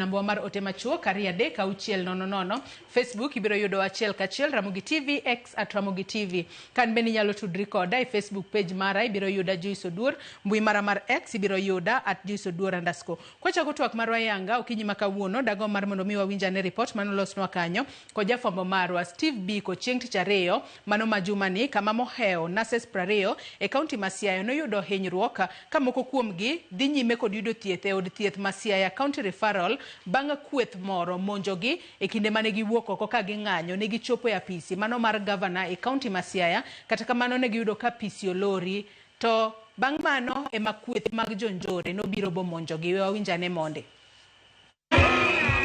Namba mar ote machuok 23600. Facebook ibiro yudo achiel kachiel Ramogi TV, X @RamogiTV. Kan bende inyalo tudri koda e Facebook page mara, ibiro yuda Joyce Oduor. Mbui mara mar X ibiro yuda @JoyceOduor_. Kwachako twak marwa yanga okinyi ma kawuono, dagomb mar mondo mi wawinj ane ripot manolosnwa kanyo kod jafwambo marwa Steve Biko chieng' tich ariyo mano ma jumani, kama mohewo nurses 20 e kaunti ma Siaya noyudo hinyruok ka moko kuomgi dhi nyime kod yudo thieth e od thieth ma Siaya County Referral bang' kweth moro monjogi e kinde mane giwuok oko ka ging'anyo. Ne gichopo e apisi mano mar gavana e kaunti ma Siaya, kata kamano ne giyudo ka apisi olori, to bang' mano ema kweth mag jonjore nobiro bomonjogi. We wawinj ane monde.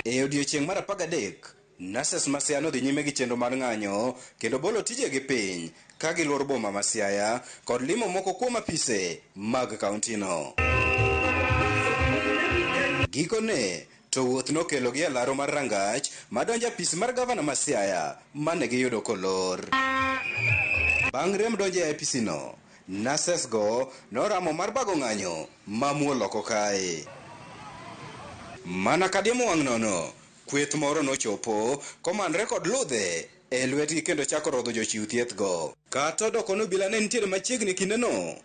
E odiechieng' mar 13, nurses ma Siaya nodhi nyime gi chenro mar ng'anyo kendo bolo tijegi piny ka giluoro boma ma Siaya kod limo moko kuom apise mag kauntino. Gikone to wuoth nokelogi e laro mar rangach madonjo apis mar gavana ma Siaya mane giyudo kolor. Bang' rem donjo e apisino, nurses go noramo mar bago ng'anyo mamuol oko kae. Mana kadiemo wang' nono, kweth moro nochopo komanre kod ludhe e lwetgi kendo chako rodho jochiw thieth go. Kata odoko ni obila ne nitiere machiegni kindeno,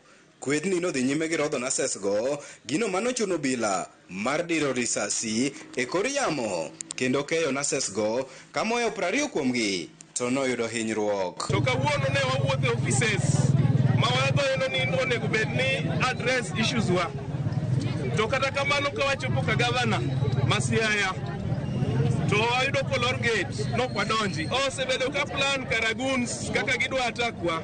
kwethni nodhi nyime gi rodho nurses go, gino manochuno obila mar diro risasi e kor yamo kendo keyo nurses go ka mohewo 20 kuomgi to noyudo hinyruok. To kawuono ne wawuotho e offices ma wadheno ni onego bed ni address issues wa. To kata kamano ka wachopo ka gavana ma Siaya to wayudo kolor gate, nok wadonji. Osebedo ka plan karaguns kaka gidwa attack wa.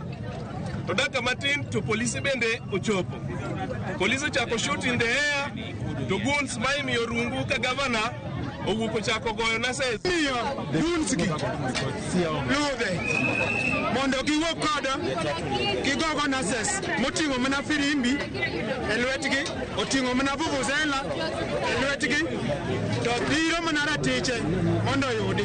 To dakika matin to polisi bende ochopo. Polisi ochako shoot in the air to goons ma imiyo rungu ka gavana owuok ochako goyo nurses. Miyo goons gi ludhe mondo giwuog kodo gigogo nurses moting'o mana firimbi e lwetgi, oting'o mana vuvuzela e lwetgi, to dhiro mana ratiche mondo oyudi.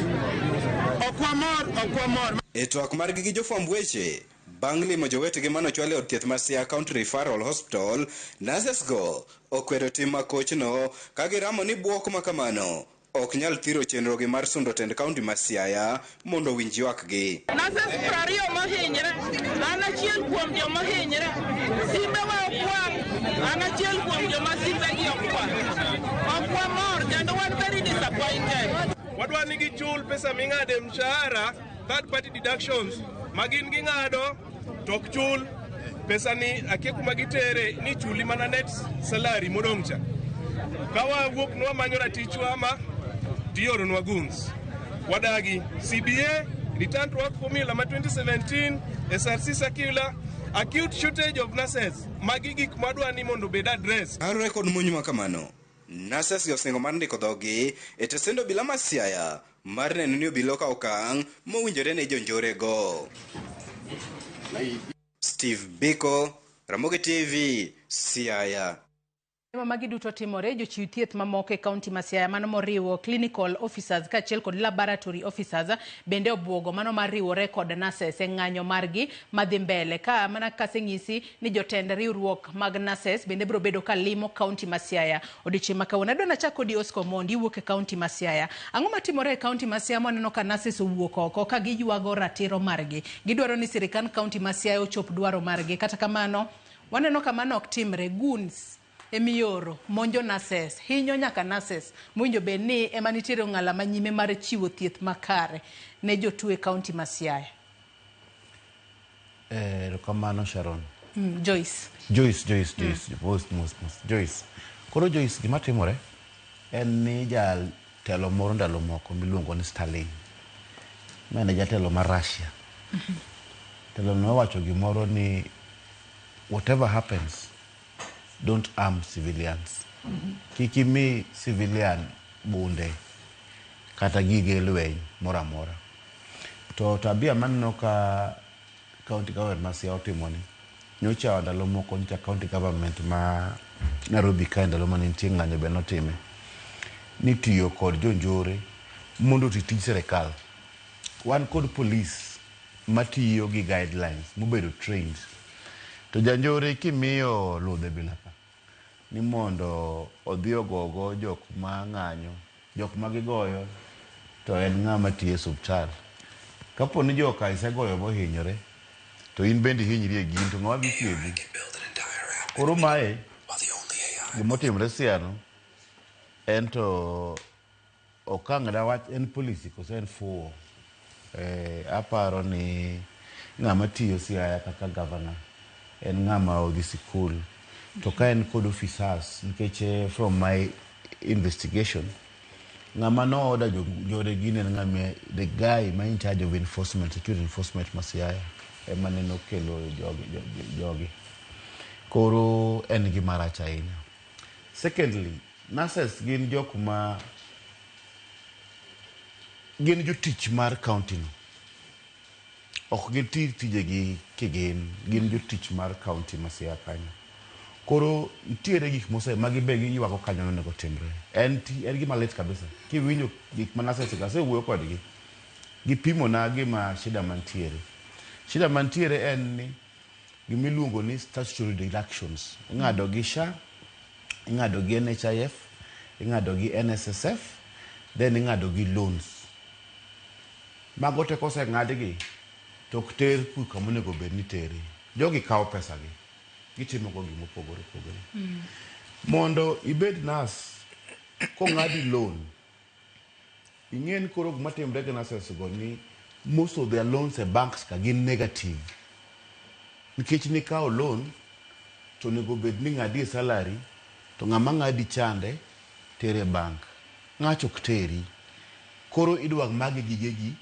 Ok wamor, ok wamor. E twak margi gi jofwamb weche bang' limo jowetegi manochwal e od thieth ma Siaya County Referral Hospital, nurses go okwedo tim makochno ka giramo ni bwok ma kamano ok nyal thiro chenrogi mar sundo tend kaunti ma Siaya mondo owinj ywakgi. Nurses 20 mohinyre, an achiel kuom joma ohinyre. Simbewa ok wang', an achiel kuom joma simbegi ok wang'. Ok wamor kendo wan very disappointed. Wadwa ni gichul pesa ming'ado e mshahara, third party deductions ma gin ging'ado to ok chul pesa ni, akia kuma gitere ni chuli mana net salary modong' cha. Ka wawuok nwamanyo ratichwa ma tioronwa goons. Wadagi CBA, return to work formula ma 2017, SRC circular, acute shortage of nurses. Magi gik mwadwa ni mondo obed address. Kaluwore kod monj ma kamano, nurses gi osingo mar ndiko dhogi e tesend obila ma Siaya mar neno ni obila okawo okang' mowinjore ne jonjore go. Steve Biko, Ramogi TV, Siaya. Ma magi duto timore, jochiw thieth mamoko e kaunti ma Siaya mano moriwo clinical officers kaachiel kod laboratory officers bende obuogo mano mar riwore kod nurses e ng'anyo margi madhi mbele. Ka mana kaseng'isi ni jotend riwruok mag nurses bende biro bedo ka limo kaunti ma Siaya odiochieng' ma kawuono. Adwa nachak kodi Oscar Omondi, iwuok e kaunti ma Siaya. Ang'o matimore e kaunti ma Siaya mwaneno ka nurses owuok oko ka giywago ratiro margi? Gidwaro ni sirikand kaunti ma Siaya ochop dwaro margi. Kata kamano, waneno ka mano ok timre. Goons emiyoro monjo nurses, hinyo nyaka nurses mowinjo bed ni ema nitiere ong'ala manyime mar chiwo thieth makare ne jotuo e kaunti ma Siaya. Erokamano Sharon. Joyce. Joyce, Joyce, Joyce, mos, mos, mos. Joyce. Koro Joyce, gima timore en ni jatelo moro ndalo moko miluongo ni Stalin, ma en jatelo mar Russia. Jatelo no nowacho gimoro ni whatever happens, don't arm civilians. Kik imi civilian bunde kata gige lweny moro amora. To tabia maneno ka county government ma Siaya otimo ni, nyocha ndalo moko nyocha county government ma Nairobi kae ndalo mane nitie ng'anyo be notime, ni tiyo kod jonjore mondo oti tij sirikal. Wan kod police matiyo gi guidelines mobedo trained. To janjore kimiyo ludhe bila ka ni mondo odhi ogogo jok ma ng'anyo. Jok ma gigoyo to en ng'ama tiyo e osiptal. Kapo ni joka isegoyo mohinyore, to in bende ihinyri e gin to ng'ama dhi thiedhi? Koro mae gimotimre Siaya en to okang' dawach en policy koso en fuwo. Aparo ni ng'ama tiyo Siaya kaka governor en ng'ama odhi sikul to ka en kod officers nikech from my investigation ng'ama no order jore gini en ng'ama the guy ma in charge of enforcement, security enforcement ma Siaya ema nene okelo jogi. Koro en gima rach ahinya. Secondly, nurses gin jok ma gin jotich mar county no. Ok giti tijegi kigin, gin jotich mar county ma Siaya kanyo. Koro nitiere gik mose ma gibe giywago kanyo nonego timre. En gima lit kabisa. Kiwinjo gik ma nurses go, asewuoyo kodgi. Gipimona gima shida mantiere. Shida mantiere en ni gimiluongo ni statutory deductions. Ing'ado gi SHA, ing'ado gi NHIF, ing'ado gi NSSF, then ing'ado gi loans. Mago te koseng'adgi to ok ter kama onego bed ni tere. Jogi kawo pesa gi. Gitimo go gimopogore opogore. Mondo ibed nurse kong'adi loan, ing'e ni koro gima timre gi nurses go ni most of their loans e banks ka gin negative. Nikech nikawo loan to onego bed ni ng'adi e salary to ng'ama ng'adi chande tere e bank. Ng'acho ok teri. Koro idwa magi gigegi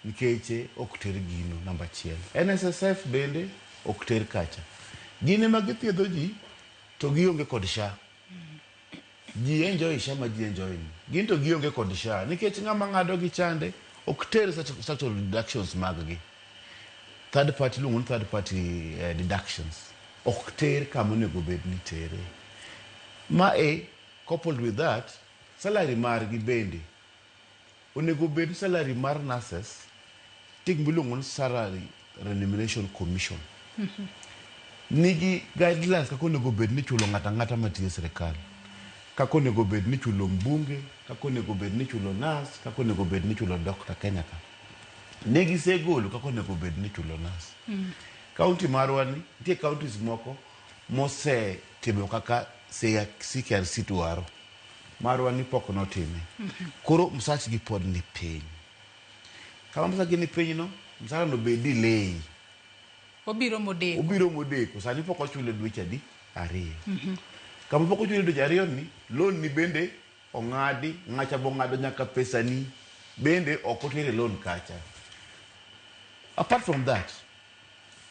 nikech ok ter gino namba achiel. NSSF bende ok ter kacha. Gin ema githiedho ji to gionge kod SHA. Ji enjoy SHA ma ji enjoy ni. Gin to gionge kod SHA nikech ng'ama ng'ado gi chande ok ter statutory deductions mag gi. Third party iluongo ni third party deductions. Ok ter kama onego bed ni tere. Ma e coupled with that, salary margi bende onego bed ni salary mar nurses nitie gima iluongo ni Salary Remuneration Commission. Nigi guidelines kaka onego bed ni ichulo ng'ato ang'ata matiyo e sirikal. Kaka onego bed ni ichulo mbunge, kaka onego bed ni ichulo nurse, kaka onego bed ni ichulo doctor Kenya ka. Ne gisegolo kaka onego bed ni ichulo nurse. County marwa ni, nitie counties moko mosetimo kaka CKRC dwaro. Marwa ni pok notime. Koro msachgi pod ni piny. Kama msachgi ni piny no, msara no be delay. Obiro modeko. Obiro modeko. Sani pok ochule dweche adi? Ariyo. Kama pok ochule dweche ariyo ni, loan ni bende ong'adi, ng'acha bong'ado nyaka pesani bende ok otere loan kacha. Apart from that,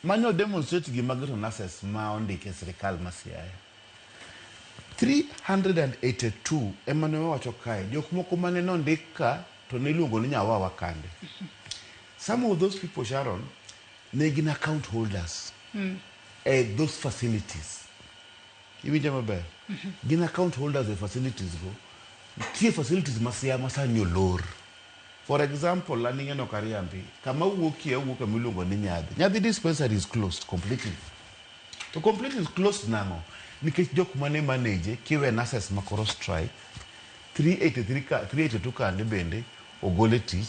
mano demonstrate gima geto nurses ma ondiki e sirikal ma Siaya. 382 ema ne wawacho kae, jok moko mane nondik ka to niluongo ni nyawawa kande. Some of those people, Sharon, ne gin account holders e those facilities. Iwinjo maber? Gin account holders e facilities go. Nitie facilities ma Siaya ma sani olor. For example, an ing'eno Kariambi, kama awuokie awuok kama iluongo ni Nyadhi. Nyadhi dispensary is closed completely. To completely is closed nang'o? Nikech jok mane manage kiwe nurses ma koro strike, 383 ka, 382 kande bende ogol e tich.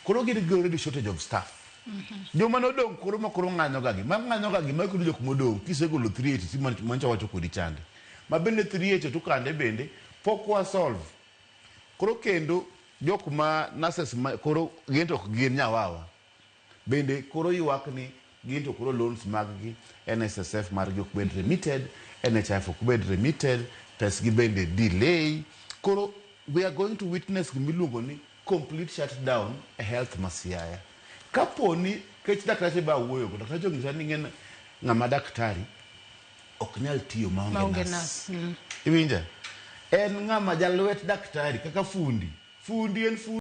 Koro gin gi already shortage of staff. Joma nodong' koro ma koro ng'anyo ga gi, ma ng'anyo ga gi ma koro jok modong' kisegolo 383 mancha wacho kodi chande. Ma bende 382 kande bende pok wa solve. Koro kendo jok ma nurses ma koro gin to ok gin nyawawa. Bende koro ywak ni gin to koro loans mag gi NSSF margi ok bed remitted, NHIF ok bed remitted, pesgi bende delay. Koro we are going to witness gimiluongo ni complete shutdown e health ma Siaya. Kapo ni kech daktache ba wuoyo go, daktache onyisa ni ng'en ng'ama daktari ok nyal tiyo maonge Maonge nurse. nurse. Iwinja? En ng'ama jalwet daktari kaka fundi. Fundi en fundi.